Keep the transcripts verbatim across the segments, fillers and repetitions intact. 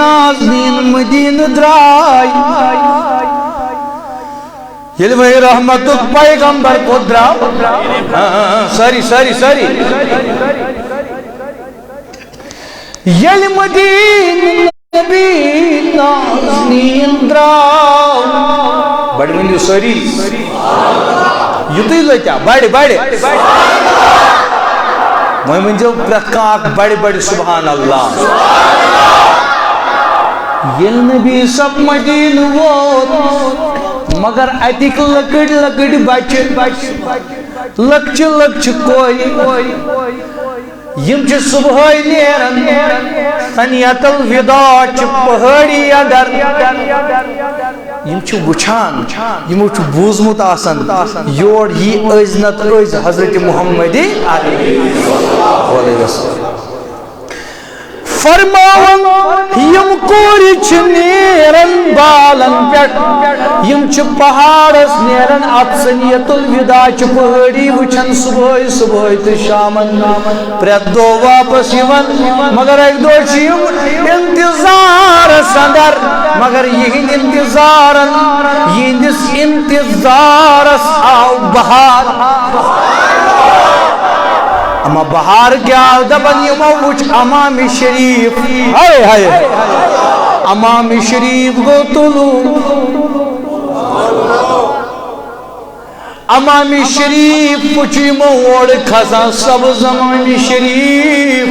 نازنین مدینہ درائے، ییٚلہِ وۄنۍ رحمتُک پیغمبر کوٚت درٛاو؟ ہاں، ہاں، ہاں، سٲری، سٲری، سٲری۔ ییٚلہِ مدینہ نبی نازنین درٛاو۔ بڑِ ؤنِو سٲری۔ یُتُے لٔتیا، بڑِ، بڑِ۔ وۄنۍ ؤنۍزیو پرٛٮ۪تھ کانٛہہ اکھ بڑِ بڑِ سبحان اللہ۔ ییٚلہِ نبی صٲب مدینہ ووت، مگر اتِکۍ لۄکٕٹۍ لۄکٕٹۍ بچہِ، لۄکچہِ لۄکچہِ کورِ، یِم چھِ صبحٲے نیران، ثنیت الوداع چھِ پہٲڑی اندر۔ یِم چھِ وٕچھان، یِمو چھُ بوٗزمُت آسان، یور یی أزۍ نتہٕ أزۍ حضرت محمد علیہ السلام۔ فرماوان، یِم کورِ چھِ نیران بالن پٮ۪ٹھ، یِم چھِ پہاڑس نیران، اتھ ثنیت الوداع چھِ پہٲڑی وٕچھان صبحٲے صبحٲے تہٕ شامن۔ پرٛٮ۪تھ دۄہ واپس یِوان، مگر اکہِ دۄہ چھِ یِم انتظارس اندر، مگر یِہنٛدِ انتظارن، یِہنٛدِس انتظارس آو بہار۔ اما بہار کیٛاہ آو؟ دپان یِمو وُچھ امام شریف۔ ہاے ہاے۔ امام شریف گوٚو طلوع۔ امام شریف چھُ یِمو اورٕ کھسان، سبز امام شریف۔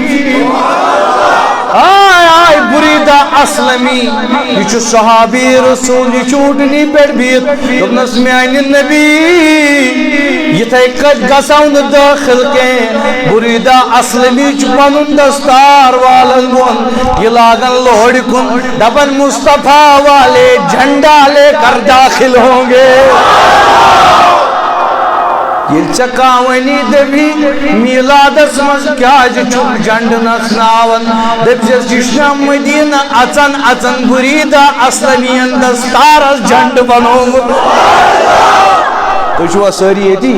آے آے بریدہ اسلمی، یہِ چھُ صحابی رسول، یہِ چھُ اوٗٹنی پٮ۪ٹھ بِہِتھ۔ دوٚپنَس، میانہِ نبی، یِتھَے کٔٹھۍ گژھو نہٕ دٲخل کینٛہہ۔ بریدہ اسلمی چھُ پنُن دستار والان بۄن، یہِ لاگان لورِ کُن، دپان، مصطفیٰ والے جھنڈا لے کر داخل ہوں گے۔ ییٚلہِ ژےٚ کانٛہہ وَنی دٔپی میٖلادَس منٛز کیٛازِ چھُکھ جھنڈٕ نژناوان؟ دٔپزٮ۪س، یہِ چھُنہ مدیٖنہ اَژان اَژان بریدہ اسلمیَن دستارَس جھنڈٕ بنوومُت۔ تُہۍ چھِوا سٲری ییٚتی؟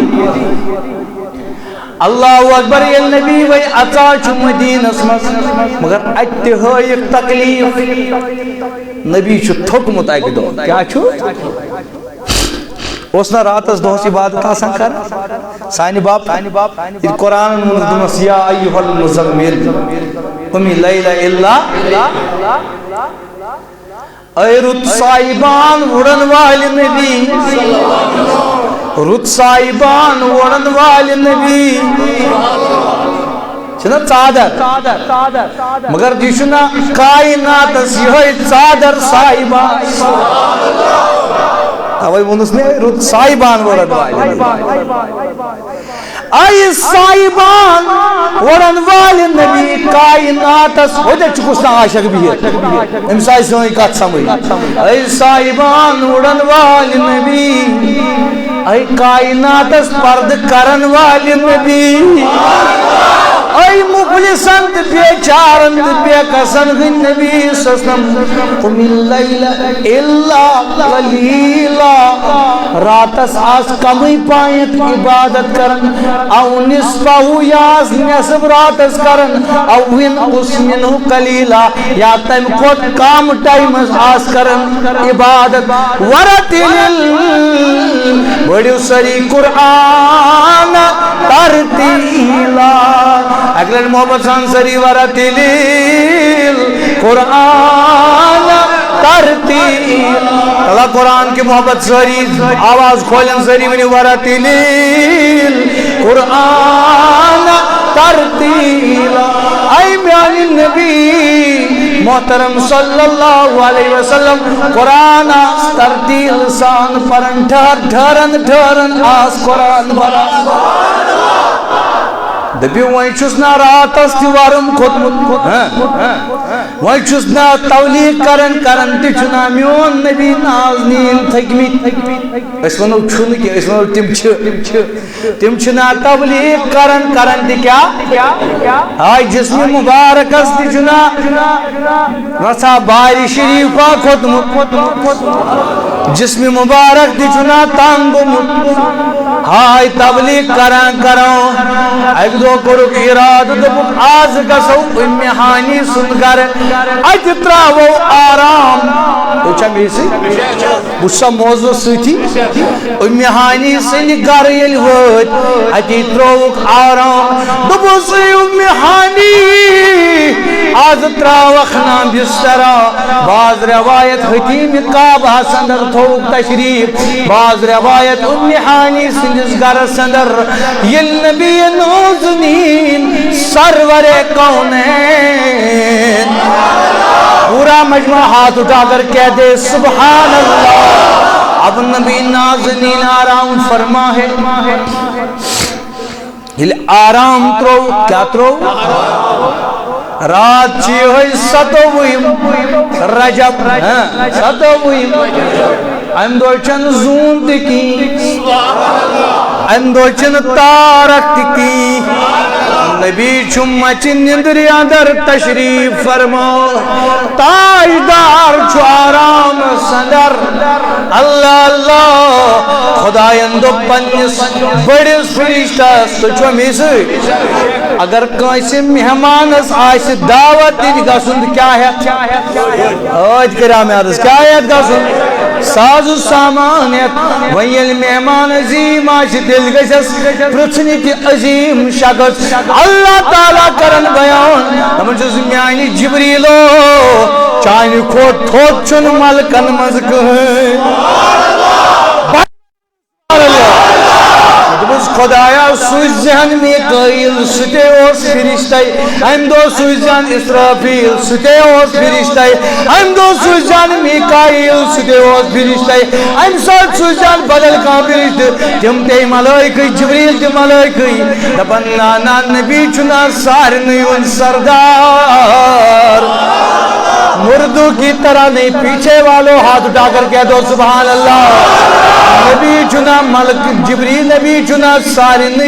اللہ اکبر۔ ییٚلہِ نبی وۄنۍ اَژان چھُ مدیٖنَس منٛز، مگر اَتہِ تہِ ہٲیِکھ تکلیٖف۔ نبی چھُ تھوٚکمُت اَکہِ دۄہ۔ کیٛاہ چھُ؟ اوس نہ راتس دۄہس عبادت آسان کران؟ سانہِ باپ، ییٚلہِ قرآنن ووٚنُس، دوٚپنس، یا ایھا المزمل، قم اللیل الا۔ اے رُت صاحبان وُڑن والہِ نبی، رُت صاحبان وُڑن والہِ نبی۔ چھِنہ ژادر؟ مگر یہِ چھُنہ کائناتس یِہوٚے ژادر صاحبان۔ توے ووٚنُس مےٚ، رُت صاحبان ووٚرن والہِ۔ اے صاحبان ووٚرن والہِ نبی، کائناتس ہوٚتٮ۪تھ چھُ کُس تام عاشق بِہِتھ۔ أمِس آسہِ سٲنۍ کتھ سمجھ۔ اے صاحبان ووٚرن والہِ نبی، اے کائناتس پردٕ کرن والہِ نبی، اے مفلسن تہٕ بیچارن تہٕ بے کسن ہٕنٛدۍ نبی صلی اللہ علیہ وسلم، قم اللیل الا قلیلا، راتس آس کمٕے پایتھ عبادت کرن، او نصفہ، یا آس نصف راتس کرن، او انقص منہ قلیلا، یا تمہِ کھۄتہٕ کم ٹایمس آس کران عبادت۔ ورتل، پٔرِو سٲری قرآن ترتیلا۔ اکہِ لٹہِ محبت سان سٲری، ورتل قرآن ترتیلا۔ اللہ قرآن کی محبت سٲری، آواز کھولن سٲری، ؤنِو، ورتل قرآن ترتیلا۔ اے میانہِ نبی محترم صلی اللہ علیہ وسلم، قرآن آس ترتیل سان پران، ٹھہر ٹھہرن ٹھہرن آس قرآن پران۔ دٔپِو، وۄنۍ چھُس نہ راتس تہِ ورُم کھوٚتمُت، ہاں؟ وۄنۍ چھُس نہ تبلیغ کران کران تہِ چھُنہ میون نبی نازنین تھٔکمٕتۍ۔ أسۍ ونو چھُنہٕ کینٛہہ، أسۍ ونو تِم چھِ۔ تِم چھِنہ تبلیغ کران کران تہِ کیٛاہ؟ ہاے جسمِ مبارکس تہِ چھُنہ رژھا بارِ شریفہ کھوٚتمُت۔ جسمِ مبارک تہِ چھُنہ تنگ گوٚمُت۔ ہاے تبلیغ کران کران اکہِ دۄہ کوٚرُکھ ارادٕ، دوٚپُکھ، آز گژھو اُمہِ ہانی سُنٛد گرٕ۔ اتہِ ترٛاوو آرام۔ تُہۍ چھا مےٚ سۭتۍ؟ بہٕ چھُسا موضوع سۭتی؟ اُمہِ ہانی سٕنٛدِ گرٕ ییٚلہِ وٲتۍ، اتی ترٛووُکھ آرام۔ دوٚپُس، "اے اُمہِ ہانی، از ترٛاوکھ نا بسترا؟" بعض روایت حکیم کعبہ سندر تھوٚوُکھ تشریف، بعض روایت اُمہِ ہانی سٕنٛدِس گرس اندر۔ ییٚلہِ نبی نازنین سرور کونین، پورا مجمع ہاتھ اٹھا کر کہہ دے، "سبحان اللہ۔" اب نبی نازنین آرام فرما ہے۔ ییٚلہِ آرام ترٛوو، کیٛاہ ترٛوو؟ رات چھِ یِہوٚے ستووُہِم رجب، ہاں، ستووُہِم۔ امہِ دۄہ چھَنہٕ زوٗن تہِ کِہیٖنۍ، امہِ دۄہ چھِنہٕ تارک تہِ کِہیٖنۍ۔ نبی چھُ مَچہِ نِندرِ اندر تشریف فرما، تاجدار چھُ آرام سندر۔ اللہ اللہ، خدایَن دوٚپ پننِس بٔڑِس فرشتس، تُہۍ چھِوا مےٚ سۭتۍ؟ اگر کٲنٛسہِ مہمانس آسہِ دعوت دِنہِ گژھُن، تہٕ کیٛاہ ہٮ۪تھ؟ ٲدۍ کٔرِو مےٚ عرض، کیٛاہ ہٮ۪تھ گژھُن؟ ساز و سامان ہٮ۪تھ۔ وۄنۍ ییٚلہِ مہمان عظیٖم آسہِ، تیٚلہِ گژھٮ۪س پرٛژھنہِ تہِ عظیٖم شخص۔ اللہ تعالیٰ کرن بیان، دپان چھُس، "میانہِ جبریلو، چانہِ کھۄتہٕ تھوٚد چھُنہٕ ملکن منٛز کٕہٕنۍ۔" دوٚپُس، "خدایا، سوٗززِہن میکائیل، سُہ تہِ اوس فرشتے۔ امہِ دۄہ سوٗززِہن اسرافیل، سُہ تہِ اوس فرشتے۔ امہِ دۄہ سوٗززِہن میکائیل، سُہ تہِ اوس فرشتے۔ امہِ ساتہٕ سوٗززِہن بدل کانٛہہ فرشتہٕ، تِم تہِ ملٲیکٕے، جبریل تہِ ملٲیکٕے۔" دپان، "نہ، نہ، نبی چھُنہ سارنٕے ہُنٛد سردار۔" مردوں کی طرح نہیں، پیچھے والو ہاتھ اٹھا کر کہہ دو، سبحان اللہ۔ نبی چھُنہ ملک جبریل، نبی چھُنہ سارنٕے،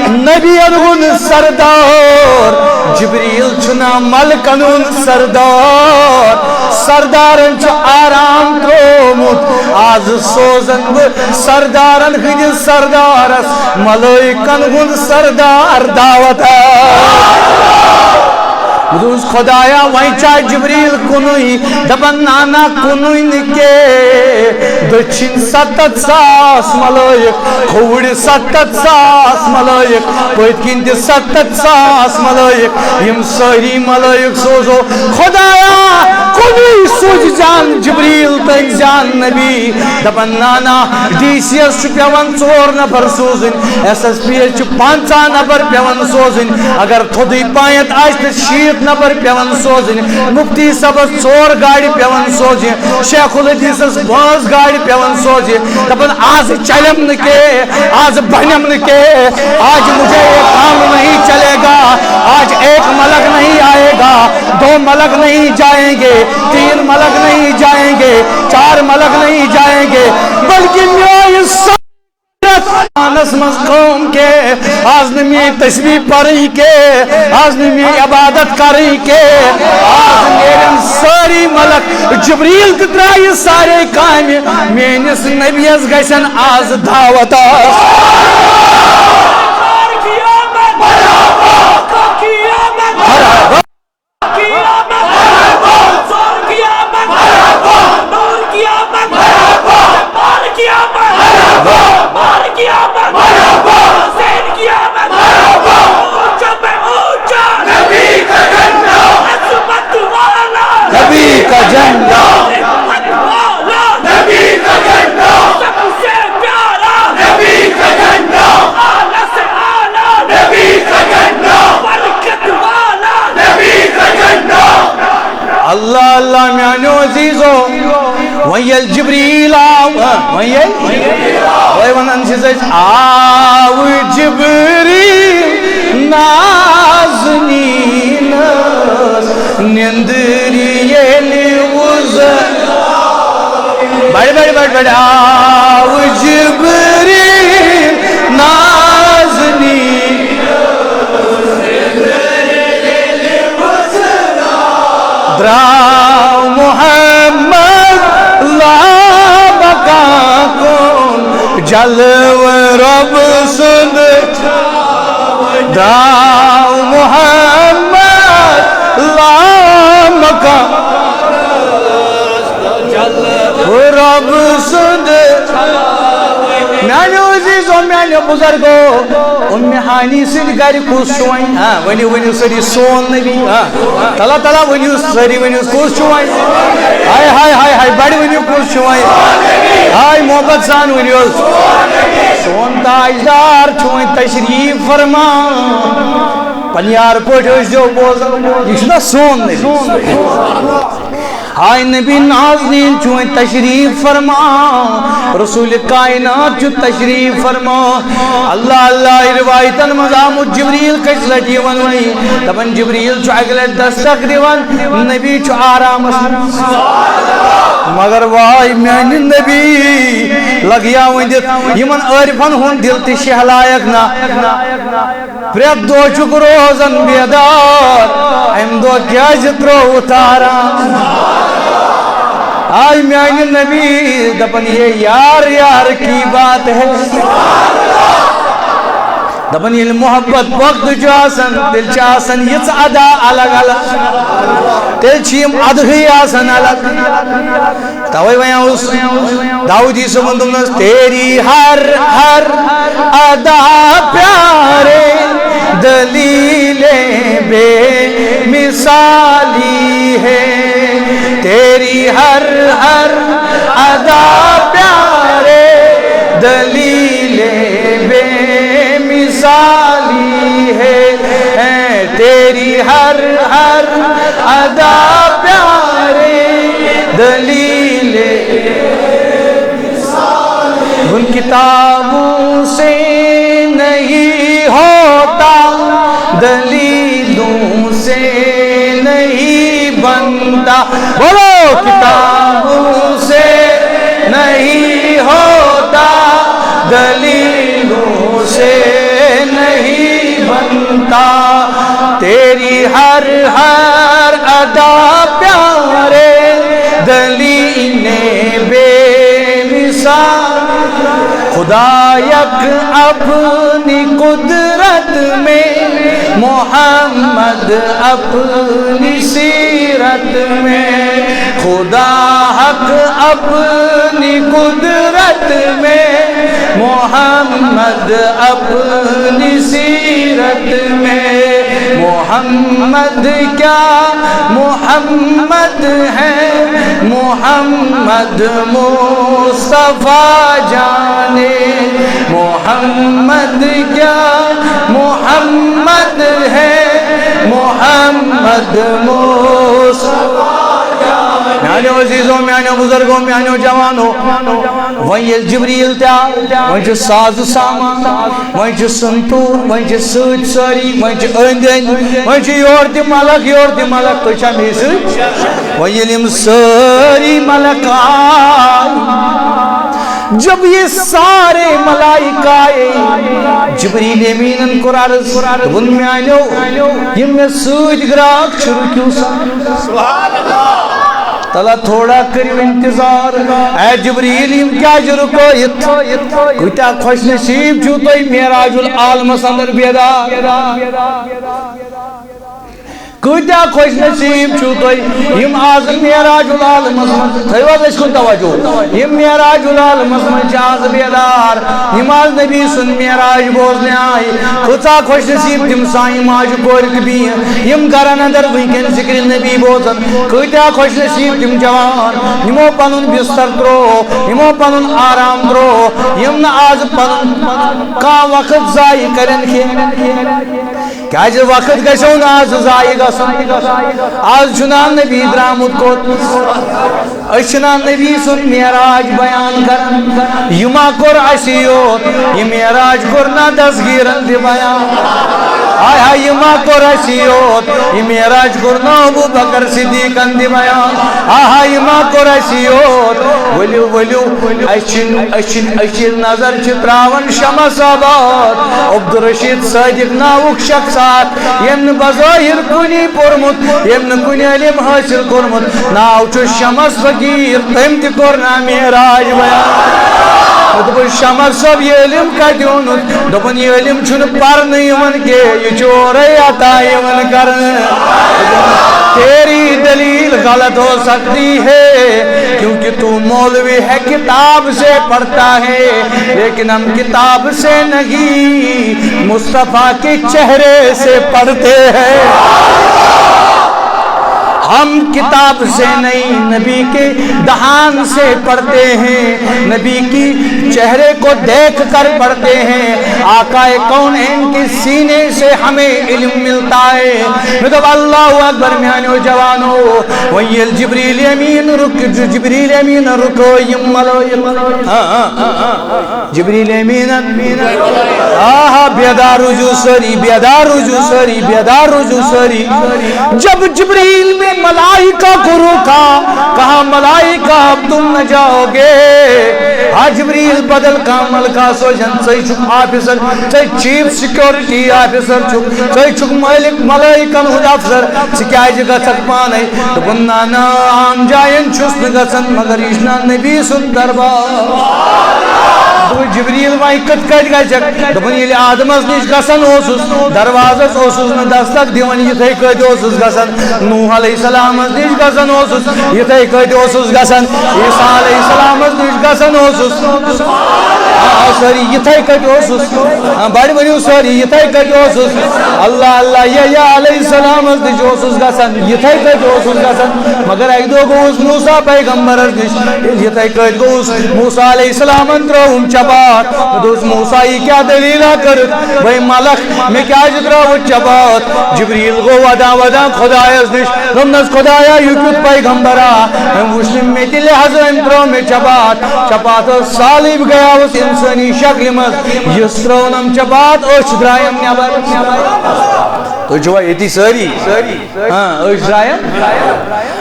نبی ہُنٛد سردار۔ جبریل چھُنہ ملکن ہُنٛد سردار۔ سردارن چھُ آرام ترٛوومُت، آز سوزن بہٕ سردارن ہٕنٛدِس سردارس ملٲیکن ہُنٛد سردار دعوت۔ بہٕ دوٚپُس، "خدایا، وۄنۍ چھا جبریل کُنُے؟" دپان، "نہ، نہ، کُنُے نہٕ کینٛہہ، دٔچھِنۍ ستتھ ساس ملٲیک، کھووُرۍ ستتھ ساس ملٲیک، پٔتۍ کِنۍ تہِ ستتھ ساس ملٲیک، یِم سٲری ملٲیک سوزو خدایا، کُنُے سوٗزِ جان جبریل تہٕ أنۍ جان نبی۔" دپان، "نہ، نہ، ڈی سی یس چھُ پٮ۪وان ژور نفر سوزٕنۍ، ایس ایس پی یس چھِ پنٛژاہ نفر پٮ۪وان سوزٕنۍ، اگر تھوٚدُے پایت آسہِ تہٕ شیٖتھ نفر پٮ۪وان سوزٕنۍ، مفتی صٲبس ژور گاڑِ پٮ۪وان سوزِ، شیخ الحدیثس پانٛژھ گاڑِ پٮ۪وان سوزِ۔" دپان، "آز چلیم نہٕ کینٛہہ، آز بنیم نہٕ کینٛہہ، آج مجھے یہ کام نہیں چلے گا، آج ایک ملک نہیں آئے گا، دو ملک نہیں جائیں گے، تین ملک نہیں جائیں گے، چار ملک نہیں جائیں گے، بلکہ میٲنۍ سیرت آنس منٛز کٲم کے، آز نہٕ میٲنۍ تسبیح پرٕنۍ کے، آز نہٕ میٲنۍ عبادت کرٕنۍ کے، آز نیرن سٲری ملک، جبریل تہِ ترایہِ سارے کامہِ، میٲنِس نبیس گژھن آز دعوت آسٕنۍ۔" نبی کا جھنڈا۔ نبی کا جھنڈا۔ سب سے پیارا۔ نبی کا جھنڈا۔ اعلیٰ سے اعلیٰ۔ نبی کا جھنڈا۔ برکت والا۔ نبی کا جھنڈا۔ اللہ اللہ میانیو عزیزو، وۄنۍ ییٚلہِ جبریل آو، وۄنۍ ییٚلہِ، وۄنۍ ونان چھِس أسۍ، آو جبریل نازنینس نندرِ ییٚلہِ وُزر۔ بڑِ، بڑِ، بڑِ، بڑِ۔ آو جبریل نازنین۔ درٛاو محمد لامکان کُن، جلوٕ رۄب سُنٛد۔ درٛاو محمد لام رۄب سُنٛد۔ میانیو عزیزو، میانیو بزرگو، اُمہِ ہانی سٕنٛدِ گرِ کُس چھُ وۄنۍ؟ ہاں، ؤنِو، ؤنِو سٲری، سون نبی۔ ہاں، تلا تلا ؤنِو سٲری، ؤنِو کُس چھُ وۄنۍ؟ ہاے، ہاے، ہاے، ہاے، بڑِ ؤنِو کُس چھُ وۄنۍ؟ ہاے، محبت سان ؤنِو حظ۔ سون تاجدار چھُ وۄنۍ تشریف فرما۔ پنیار پٲٹھۍ ٲسۍزیو بوزان، یہِ چھُنہ سون نبی؟ ہاے نبی نازنیٖن چھُ وۄنۍ تشریٖف فرما، رسول کائنات چھُ تشریٖف فرما۔ اللہ اللہ روایتن منٛز آمُت، جبریٖل کٔژِ لٹہِ یِوان وۄنۍ؟ دپان جبریٖل چھُ اکہِ لٹہِ دستک دِوان، نبی چھُ آرامس منٛز۔ مگر واے میانہِ نبی، لگیا ؤنِتھ یِمن عٲرفن ہُنٛد دِل تہِ شہلایکھ نہ۔ پرٛٮ۪تھ دۄہ چھُکھ روزان بیدار، اَمہِ دۄہ کیٛازِ ترٛووُتھ آرام؟ آے میانہِ نبی، دپان یہ یار یار کی بات ہے۔ دپان ییٚلہِ محبت پۄختہٕ چھُ آسان، تیٚلہِ چھِ آسان یِژھ ادا الگ الگ، تیٚلہِ چھِ یِم ادہٕے آسان الگ۔ توے وۄنۍ اوس داؤدی صٲبن دوٚپنس، تیری ہر ہر ادا پیارے، دلیل بے مثالی ہے۔ تیری ہر ہر ادا پیارے، دلیل بے مثالی ہے۔ تیری ہر ہر ادا پیارے، دلیل ان کتابوں سے نہیں ہوتا، دلیلوں سے نہیں بنتا۔ بولو، کتابوں سے نہیں ہوتا، دلیلوں سے نہیں بنتا۔ تیری ہر ہر ادا پیارے، دلیل بے مثال۔ خدا یک اپنی قدرت میں، محمد اپنی سیرت میں۔ خدا حق اپنی قدرت میں، محمد اپنی سیرت میں۔ محمد کیا محمد ہے، محمد مصطفیٰ جانے۔ محمد کیا محمد ہے، محمد مصطفیٰ جانے۔ میانیو عزیزو، میانیو بزرگو، میانیو جوانو، وۄنۍ ییٚلہِ جبریٖل تہِ آو، وۄنۍ چھُ ساز و سامان، وۄنۍ چھُ سنتوٗر، وۄنۍ چھِ سۭتۍ سٲری، وۄنۍ چھِ أنٛدۍ أنٛدۍ، وۄنۍ چھِ یورٕ تہِ ملک، یورٕ تہِ ملک، تُہۍ چھا مےٚ سۭتۍ؟ وۄنۍ ییٚلہِ یِم سٲری ملک آے، جب یہ سارے ملائکہ آئے، جبریل امینن کوٚر عرض، دوٚپُن، میانیو، یِم مےٚ سۭتۍ گراک چھِ، رُکِو سا۔ تلا تھوڑا کٔرِو انتظار۔ اے جبریل، یِم کیازِ رُکٲیِتھ؟ کۭتیاہ خۄش نصیٖب چھِو تُہۍ معراج العالمس اندر بیدار۔ کۭتیاہ خۄش نصیٖب چھِو تُہۍ، یِم آز معراج العالمس منٛز، تھٲیِو حظ أسۍ کُن توجہ، یِم معراج العالمس منٛز چھِ آز بیدار، یِم آز نبی سُنٛد معراج بوزنہِ آے۔ کۭژاہ خۄش نصیٖب تِم سانہِ ماجہِ کورِ تہٕ بیٚنہِ، یِم گرن اندر وٕنکیٚن ذکرِ نبی بوزن۔ کۭتیاہ خۄش نصیٖب تِم جوان، یِمو پنُن بستر ترٛوو، یِمو پنُن آرام ترٛوو، یِم نہٕ آز پنُن کانٛہہ وقت ضایع کرن کینٛہہ۔ کیازِ وقت گژھیو نہٕ آز ضایع گژھُن۔ آز چھُنہ نبی درٛامُت کوٚت؟ أسۍ چھِنہ نبی سُنٛد معراج بیان کران؟ یہِ ما کوٚر اَسہِ یوت، یہِ معراج کوٚر نہ دستگیٖرن تہِ بیان؟ ہاے ہاے، یہِ ما کوٚر اَسہِ یوت، یہِ معراج کوٚر نہ ابو بکر صدیقن تہِ بیان؟ ہاے ہاے، یہِ ما کوٚر اَسہِ یوت؟ ؤلِو، ؤلِو، أسۍ چھِ، أسۍ چھِ، أسۍ چھِ نظر چھِ تراوان شمس آباد۔ عبدالرشید صادق ناوُک شخص اکھ، ییٚمۍ نہٕ بظٲہر کُنی پوٚرمُت، ییٚمۍ نہٕ کُنہِ علم حٲصِل کوٚرمُت، ناو چھُ شمس فقیٖر، تٔمۍ تہِ کوٚر نا معراج بیان۔ دوٚپُن، "شمس صٲب، یہِ علم کتہِ اوٚنُتھ؟" دوٚپُن، "یہِ علم چھُنہٕ پرنہٕ یِوان کینٛہہ، یہِ چھُ اورَے عطا یِوان کرنہٕ۔" تیری دلیل غلط ہو سکتی ہے، کیونکہ تو مولوی ہے، کتاب سے پڑھتا ہے، لیکن ہم کتاب سے نہیں، مصطفیٰ کے چہرے سے پڑھتے ہیں۔ ہم کتاب سے نہیں، نبی کے دہان سے پڑھتے ہیں، نبی کی چہرے کو دیکھ کر پڑھتے ہیں۔ آقا کونین کے سینے سے ہمیں علم ملتا ہے۔ مےٚ دوٚپ، "اللہ اکبر، میانیو جوانو۔" وۄنۍ ییٚلہِ جبریل امین رُک، جبریل امین رُکٲے یِم ملٲیِک۔ ہاں، ہاں، ہاں، ہاں۔ جبریل امین، آہا، بیدار روٗزِو سٲری، بیدار روٗزِو سٲری، بیدار روٗزِو سٲری۔ جب جبریل نے ملائکہ کو روکا، کہا، "ملائکہ، اب تم نہ جاؤ گے۔" ہا جبریل، بدل کانٛہہ ملکہ سوزن، ژٕے چھُکھ آفیسر، ژٕے چیف سیکیورٹی آفیسر چھُکھ، ژٕے چھُکھ مٲلِک ملائکن ہُنٛد افسر، ژٕ کیازِ گژھکھ پانے؟ دوٚپُن، "نہ، نہ، عام جاین چھُس نہٕ گژھان، مگر یہِ چھُ نا نبی سُنٛد دربار۔" دوٚپُن، "جبریل، وۄنۍ کِتھ کٲٹھۍ گژھکھ؟" دوٚپُن، "ییٚلہِ آدمس نِش گژھان اوسُس، دروازس اوسُس نہٕ دستک دِوان، یِتھے کٲٹھۍ اوسُس گژھان۔ نوح علیہ السلامس نِش گژھان اوسُس، یِتھے کٲٹھۍ اوسُس گژھان۔ عیسیٰ علیہ السلامس نِش گژھان اوسُس۔" آ، آ، سٲری یِتھے کٲٹھۍ اوسُس۔ آ، بڑِ ؤنِو سٲری، یِتھے کٲٹھۍ اوسُس۔ اللہ، اللہ، یا، یا علیہ السلامس نِش اوسُس گژھان، یِتھے کٲٹھۍ اوسُس گژھان۔ مگر اکہِ دۄہ گوٚوُس موسیٰ پیغمبرس نِش، ییٚلہِ یِتھے کٲٹھۍ گوٚوُس، موسیٰ علیہ السلامن ترٲوٕم چپاتھ۔ مےٚ دوٚپُس، "موسیٰ، یہِ کیٛاہ دٔلیٖلہ کٔرٕتھ؟ بے ملک، مےٚ کیٛازِ ترٲوٕتھ چپاتھ؟" جبریل گوٚو ودان ودان خدایس نِش، دوٚپنس، "خدایا، یہِ کیُتھ پیغمبرا؟ أمۍ وُچھ نہٕ مےٚ تہِ لحاظ، أمۍ ترٲو مےٚ چپاتھ۔ چپاتھ ٲس سالٕے، بہٕ گٔیاوُس انسٲنی شکلہِ منٛز، یِژھ ترٲونم چپاتھ، أچھ درٛایم نٮ۪بر۔" تُہۍ چھِوا ییٚتی سٲری؟ ہاں، أچھ درٛایم۔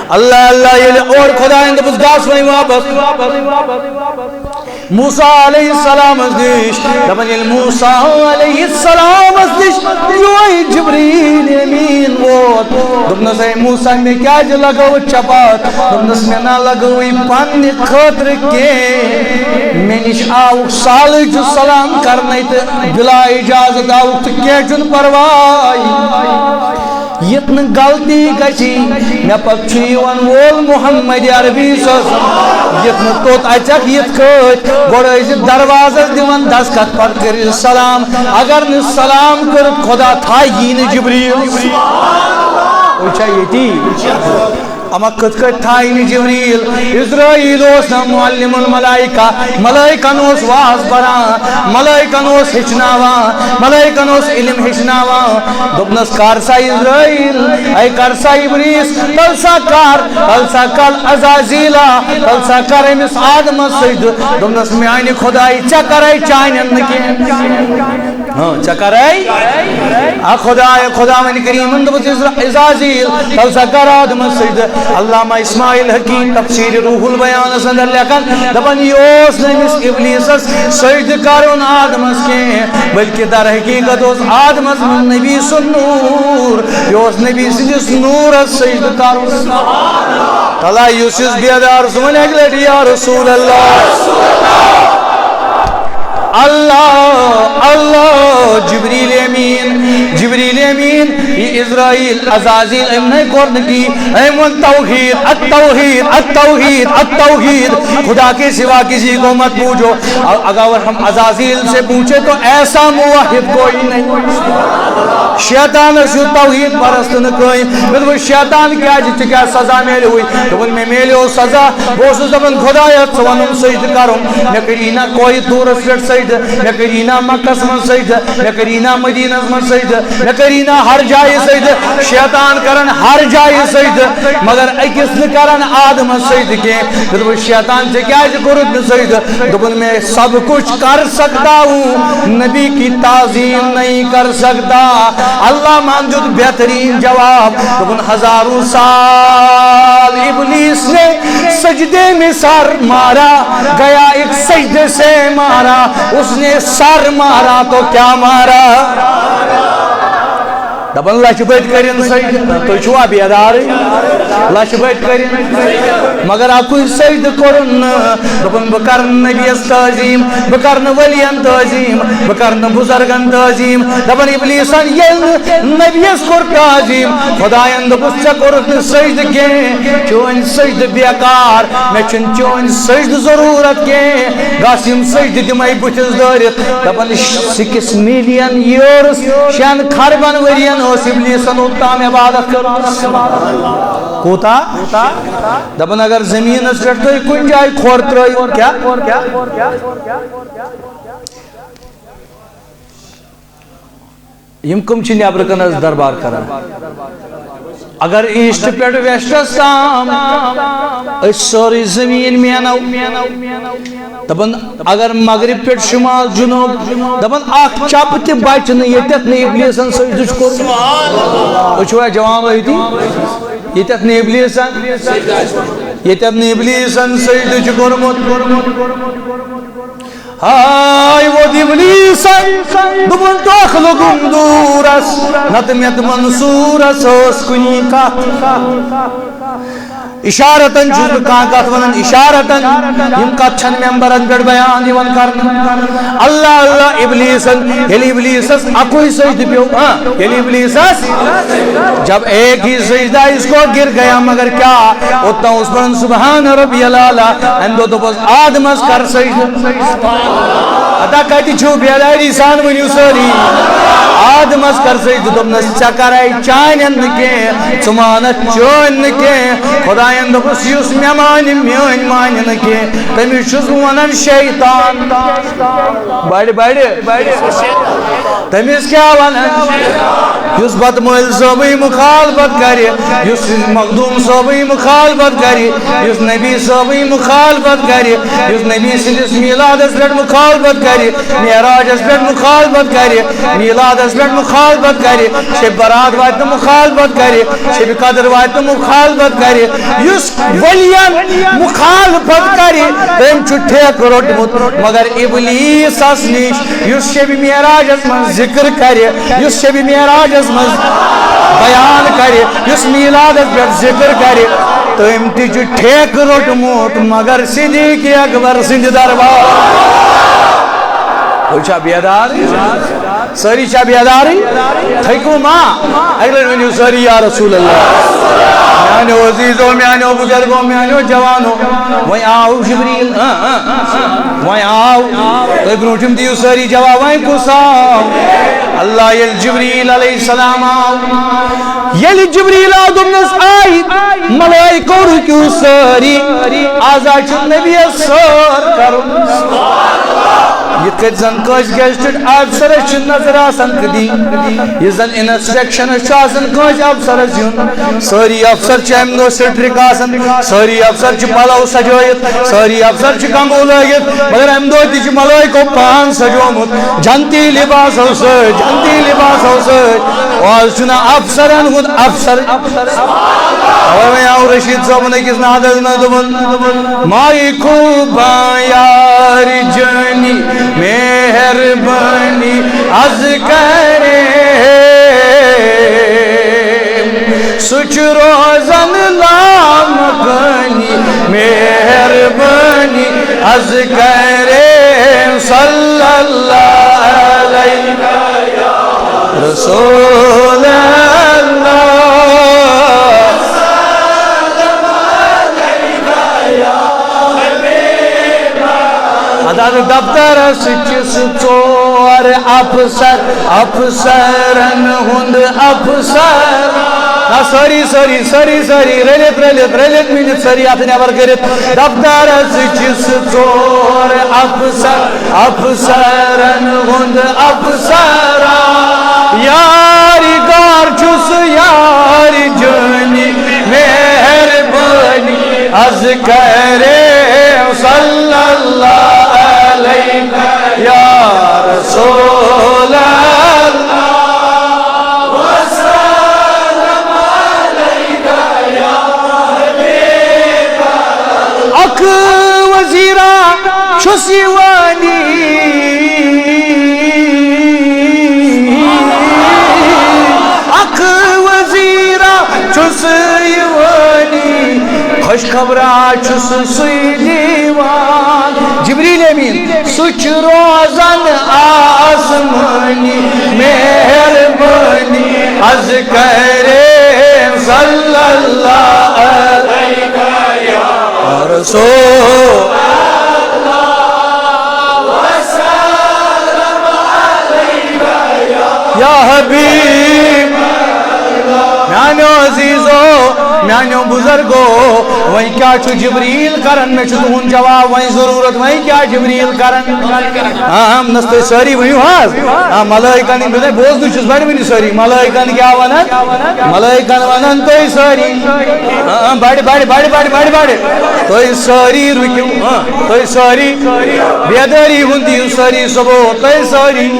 اللہ، اللہ، ییٚلہِ اورٕ خدایَن دوٚپُس، "گژھ وۄنۍ واپس موسیٰ علیہ السلامس نِش"، دَپان، ییٚلہِ موسیٰ علیہ السلامس نِش یِہوٚے جبریل امیٖن ووت، دوٚپنَس، "اے موسیٰ، مےٚ کیٛازِ لگٲوٕتھ چپاتھ؟" دوٚپنَس، "مےٚ نہ لگٲوٕے پننہِ خٲطرٕ کینٛہہ، مےٚ نِش آوُکھ سالٕے چھُ سلام کرنَے تہٕ بلا اجازت آوُکھ تہٕ کینٛہہ چھُنہٕ پرواے۔" یِتھ نہٕ غلطی گژھی، مےٚ پتہٕ چھُ یِوان وول محمد عربی صٲب۔ یِتھ نہٕ توٚت اژکھ یِتھ کٲٹھۍ، گۄڈٕ ٲسۍ دروازس دِوان دستخط، پتہٕ کٔرِو سلام۔ اگر نہٕ سلام کٔرٕکھ، خدا تھایہِ نہٕ جبریل۔ أسۍ چھا ییٚتی؟ اما کِتھ کٲٹھۍ تھایہِ نہٕ جبریل؟ اسرائیل اوس نہ معلم الملائکہ، ملائکن اوس واز پران، ملائکن اوس ہیٚچھناوان، ملائکن اوس علم ہیٚچھناوان۔ دوٚپنَس، "کر سا اسرائیل، اے کر سا ابلیس، تل سا کر، تل سا کر عزازیلا، تل سا کر أمِس آدمس سجدٕ۔" دوٚپنَس، "میانہِ خدایہِ، ژےٚ کرے چانٮ۪ن نہٕ کینٛہہ۔" ہاں، ژےٚ کرے؟ آ خدایا، خداوند کریمن دوٚپُس، "عزرا-، عزازیل، تل سا کر آدمس سجدٕ۔" علامہ اسماعیل حکیم تفسیر روح البیانس اندر لیکھان، دپان، یہِ اوس نہٕ أمِس ابلیسس سجدٕ کرُن آدمس کینٛہہ، بلکہ در حقیقت اوس آدمس منٛز نبی سُنٛد نور، یہِ اوس نبی سٕنٛدِس نورس سجدٕ کرُن۔ تلا یُس یُس بیدار سُہ وَنہِ اَکہِ لٹہِ، یا رسول اللہ۔ اللہ، اللہ، جبریل امین، جبریل امین، یہ عزرائیل، عزازیل، أمۍ نے کوٚر نہٕ کِہیٖنۍ۔ أمۍ ووٚن توحید، التوحید، التوحید، التوحید۔ خدا کے سوا کسی کو مت پوجو۔ اگر ہم عزازیل سے پوچھے تو ایسا موحد کوئی نہیں۔ شیطانس یُتھ توحید پرست نہٕ کٕہٕنۍ۔ مےٚ دوٚپُس، "شیطان کیٛازِ؟ ژےٚ کیٛاہ سزا میلیوُے؟" دوٚپُن، "مےٚ میلیو سزا۔" بہٕ اوسُس دَپان، "خۄدایا، ژٕ وَنُن سجدٕ کَرُن، مےٚ کٔری نا کوہِ طوٗرَس پٮ۪ٹھ سجدٕ، مےٚ کٔری نا مَکَس منٛز سجدٕ، مےٚ کٔری نا مدیٖنَس منٛز سجدٕ، مےٚ کٔری نا ہر جایہِ سجدٕ، شیطان کَرَن ہر جایہِ سجدٕ، مگر أکِس نہٕ کَرَن آدمَس سجدٕ کینٛہہ۔" مےٚ دوٚپُس، "شیطان، ژےٚ کیٛازِ کوٚرُتھ نہٕ سجدٕ؟" دوٚپُن، "میں سب کچھ کر سکتا ہوں، نبی کی تعظیم نہیں کر سکتا۔" اللہ مان دیُت بہترین جواب۔ دوٚپُن، "ہزاروں سال ابلیس نے سجدے میں سر مارا، گیا ایک سجدے سے مارا، اس نے سر مارا تو کیا مارا؟" دَپان، لَچھِ بٔدۍ کٔرِن سجدٕ، تُہۍ چھِوا بیدارٕے؟ لچھ بٔٹۍ کٔرِن، مگر اَکُے سجدٕ کوٚرُن نہٕ۔ دوٚپُن، بہٕ کَرٕ نہٕ نبیَس تعظیٖم، بہٕ کَرٕ نہٕ ؤلین تعظیٖم، بہٕ کَرٕ نہٕ بُزرگن تعظیٖم۔ دَپان، ابلیٖسن ییٚلہِ نہٕ نبیَس کوٚر تعظیٖم، خۄدایَن دوٚپُس، ژےٚ کوٚرُتھ نہٕ سجدٕ کینٛہہ، چٲنۍ سجدٕ بیکار، مےٚ چھُنہٕ چٲنۍ سجدٕ ضروٗرت کینٛہہ۔ گژھ یِم سجدٕ دِمَے بٕتھِس دٲرِتھ۔ دَپان، six million years، شٮ۪ن خربن ؤرین ٲس ابلیٖسن اوٚتام عبادت کٔرمٕژ۔ کوٗتاہ؟ دَپان، اگر زٔمیٖنَس پٮ۪ٹھ تُہۍ کُنہِ جایہِ کھۄر ترٛٲیِو، کیٛاہ؟ یِم کٕم چھِ نٮ۪برٕ کَنہِ حظ دربار کران؟ اگر ایسٹ پٮ۪ٹھ ویسٹس تام أسۍ سٲرٕے زٔمیٖن مینو، دَپان، اگر مغرب پٮ۪ٹھ شمال جنوب، دَپان، اکھ چپہٕ تہِ بچہِ نہٕ ییٚتٮ۪تھ نہٕ ابلیٖسن سجدٕ چھُ کوٚرمُت۔ أسۍ چھِوا جوان أتی؟ ییٚتٮ۪تھ نہٕ ابلیٖسن، ییٚتٮ۪تھ نہٕ ابلیٖسن سجدٕ چھُ کوٚرمُت۔ ہاے ووٚد ابلیٖسن، دوٚپُن، ٹۄکھ لوٚگُم دوٗرس، نتہٕ مےٚ تہٕ منصوٗرس ٲس کُنی کتھ۔ اِشارتن چھُس بہٕ کانٛہہ کتھ ونان، اِشارتن۔ یِم کتھ چھنہٕ ممبرن پٮ۪ٹھ بیان یِوان کرنہٕ۔ اللہ اللہ ابلیٖسن، ییٚلہِ ابلیٖسس اکُے سجدٕ پیوٚو، ہاں، ییٚلہِ ابلیٖسس جب ایک ہی سجدہ اس کو گر گیا، مگر کیا؟ اوٚتام اوس ونان، سبحان ربی الاعلیٰ۔ امہِ دۄہ دوٚپُس، آدمس کر سجدٕ۔ ادا کتہِ چھِو بیداری سان؟ ؤنِو سٲری، آدمس کر سجدٕ۔ دوٚپنس، ژےٚ کرے چانٮ۪ن نہٕ کینٛہہ، ژٕ مانکھ چٲنۍ نہٕ کینٛہہ۔ خۄداین دوٚپُس، یُس مےٚ مانہِ، میٲنۍ مانہِ نہٕ کینٛہہ، تٔمِس چھُس بہٕ ونان شیطان۔ بڑِ، بڑِ۔ تٔمِس کیٛاہ ونان؟ یُس بتہٕ مٲلۍ صٲبٕے مُخالفت کرِ، یُس مخدوٗم صٲبٕے مُخالفت کرِ، یُس نبی صٲبٕے مُخالفت کرِ، یُس نبی سٕنٛدِس میٖلادس پٮ۪ٹھ مُخالفت کرِ، معراجس پٮ۪ٹھ مُخالفت کرِ، میٖلادس پٮ۪ٹھ مُخالفت کرِ، شب برات واتہِ نہٕ مُخالفت کرِ، شب قدر واتہِ نہٕ مُخالفت کرِ، یُس ولین مُخالفت کرِ، تٔمۍ چھُ ٹھیکہٕ روٚٹمُت۔ مگر ابلیسس نِش، یُس شب معراجس منٛز ذکر کرِ، یُس شب معراجس منٛز بیان کرِ، یُس میٖلادس پٮ۪ٹھ ذکر کرِ، تٔمۍ تہِ چھُ ٹھیکہٕ روٚٹمُت، مگر صدیق اکبر سٕنٛدِ دربار۔ تُہۍ چھا بیدار؟ سٲری چھا بیدارٕے؟ تھٔکِو ما؟ اَکہِ لَٹہِ ؤنِو سٲری، یا رسول اللہ۔ میٛانیو عزیٖزو، میٛانیو بُزرگو، میٛانیو جوانو، وۄنۍ آو جبریٖل، اۭں، اۭں، اۭں، وۄنۍ آو۔ تُہۍ برٛونٛٹھِم دِیِو سٲری جواب، وۄنۍ کُس آو؟ اللہ ییٚلہِ جبریٖل علیہ السلام آو، ییٚلہِ جبریٖل آو، دوٚپنَس، آے ملٲیکو، رُکِو سٲری، آز حظ چھُ نبیَس سٲر کَرُن۔ یِتھ کٔنۍ زن کٲنٛسہِ گیزٹڈ آفسرس چھِ نظر آسان کٔدی، یُس زن انسپیکشنس چھُ آسان کٲنٛسہِ افسرس یُن، سٲری افسر چھِ امہِ دۄہ سٹرک آسان، سٲری افسر چھِ پلو سجٲیِتھ، سٲری افسر چھِ کنگو لٲگِتھ، مگر امہِ دۄہ تہِ چھُ ملٲیکو پان سجومُت جنتی لباسو سۭتۍ، جنتی لباسو سۭتۍ۔ آز چھُنہٕ افسرن ہُنٛد افسر۔ توے وۄنۍ آو رشید صٲبُن أکِس نعتس منٛز دوٚپُن، مایہِ خوبان یار جٲنی مہربٲنی از کرے، سُہ چھُ روزان لامکانی مہربٲنی از کرے، صلی اللہ علیہ رسول اللہ۔ ادا دفترس چھِ سُہ ژور افسر، افسرن ہُنٛد افسر۔ نہ، سٲری، سٲری، سٲری، سٲری رٔلِتھ، رٔلِتھ، رٔلِتھ، مِلِتھ، سٲری اَتھٕ نٮ۪بر کٔرِتھ۔ دفترس چھِ سُہ ژور افسر، افسرن ہُنٛد افسرا۔ یارِ گار چھُس یارِ جٲنی مہربٲنی از کرے، صلی اللہ علیہ یا رسول اللہ۔ اکھ وزیرا چھُس یِوانی، اکھ وزیرا چھُس یِوانی۔ أسۍ خبرا چھُ سُہ سُے دیوان۔ جبریل امین، سُہ چھُ روزان آسمٲنی مہربٲنی۔ از کرے صلی اللہ علیہ رسول۔ یا حبیب، میانیو عزیزو، میانیو بزرگو، وۄنۍ کیٛاہ چھُ جبریل کران؟ مےٚ چھُ تُہُنٛد جواب وۄنۍ ضروٗرت، وۄنۍ کیٛاہ جبریل کران؟ آ، نس تُہۍ سٲری ؤنِو حظ۔ آ، ملائکن ہٕنٛدۍ بہٕ بوزنٕے چھُس بڑٕ وٕنہِ سٲری۔ ملائکن کیٛاہ ونان؟ ملائکن ونان تُہۍ سٲری۔ آ، بڑِ، بڑِ، بڑِ، بڑِ، بڑِ، بڑِ۔ تُہۍ سٲری رُکِو، آ، تُہۍ سٲری۔ بیدٲری ہُنٛد دِیِو سٲری ثبوت، تُہۍ سٲری۔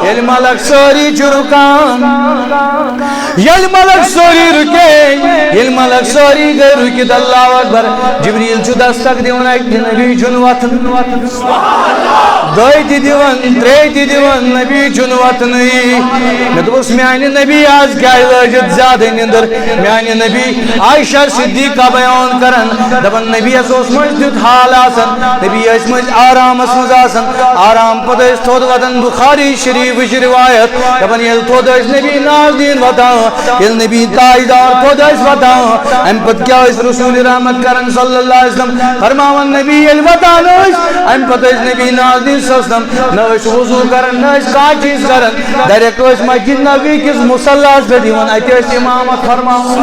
ییٚلہِ ملک سٲری چھِ رُکان، ییٚلہِ ملک سٲری رُکے، ییٚلہِ ملک سٲری گٔے رُکِتھ، اللہ اکبر، جبریل چھُ دستک دِوان، اَتہِ نبی چھُنہٕ وۄتھان۔ دۄیہِ تہِ دِوان، ترٛیٚیہِ تہِ دِوان، نبی چھُنہٕ وۄتھنٕے۔ مےٚ دوٚپُس، میانہِ نبی، آز کیٛازِ لٲجِتھ زیادٕ نِندٕر؟ میانہِ نبی عائشہ صدیقہ بیان کران، دپان، نبی یس اوس مٔنٛزۍ تیُتھ حال آسان، نبی ٲسۍ مٔنٛزۍ آرامس منٛز آسان، آرام پتہٕ ٲسۍ تھوٚد وۄتھان۔ بخاری شریفٕچ روایت، دپان، ییٚلہِ تھوٚد ٲسۍ نبی نازنیٖن وۄتھان، ییٚلہِ نبی تاجدار تھوٚد ٲسۍ وۄتھان، امہِ پتہٕ کیٛاہ ٲسۍ رسول رحمت کران صلی اللہ علیہ وسلم؟ فرماوان، نبی ییٚلہِ وۄتھان ٲسۍ، امہِ پتہٕ ٲسۍ نبی نازنیٖن صلی اللہ علیہ وسلم نہ ٲسۍ وضو کران، نہ ٲسۍ کانٛہہ چیٖز کران، ڈائریکٹ ٲسۍ مسجد نبوی کِس مصلاہس پٮ۪ٹھ یِوان، اتہِ ٲسۍ امامت فرماوان۔